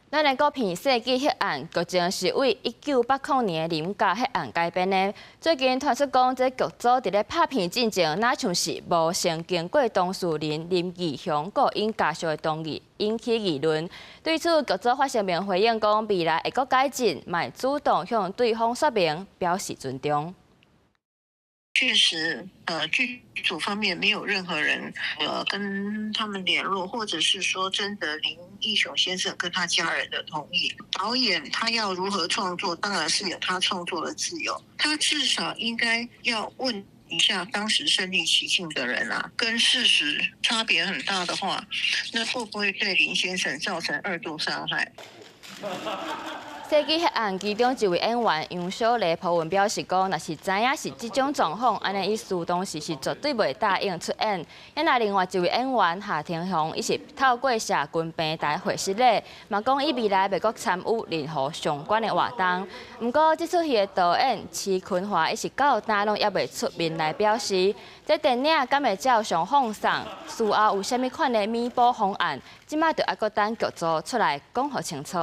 咱來閣片世紀血案，劇情是為1980年林家血案改編的。最近傳出講，這劇組佇咧拍片進前，若像是無先經過當事人林義雄佮𪜶家屬的同意，引起議論。對此，劇組發聲明回應講，未來會閣改進，嘛會主動向對方說明，表示尊重。確實，劇組方面沒有任何人，跟他們聯絡，或者是說徵得林義雄先生跟他家人的同意。導演他要如何創作，當然是有他創作的自由。他至少應該要問一下當時身歷其境的人啊，跟事實差別很大的話，那會不會對林先生造成二度傷害？世紀血案其中一位演員楊小麗 po 文表示講，若是知影是這種狀況，按呢伊當時是絕對袂答應出演。那另外一位演員夏庭雄，伊是透過社群平台回失禮，嘛講伊未來袂閣參與任何相關的活動。毋過這齣戲的導演徐坤華，伊是到今攏猶未出面來表示，這電影敢會照常放送？事後有啥物款的彌補方案？這馬就愛閣等劇組出來講予清楚。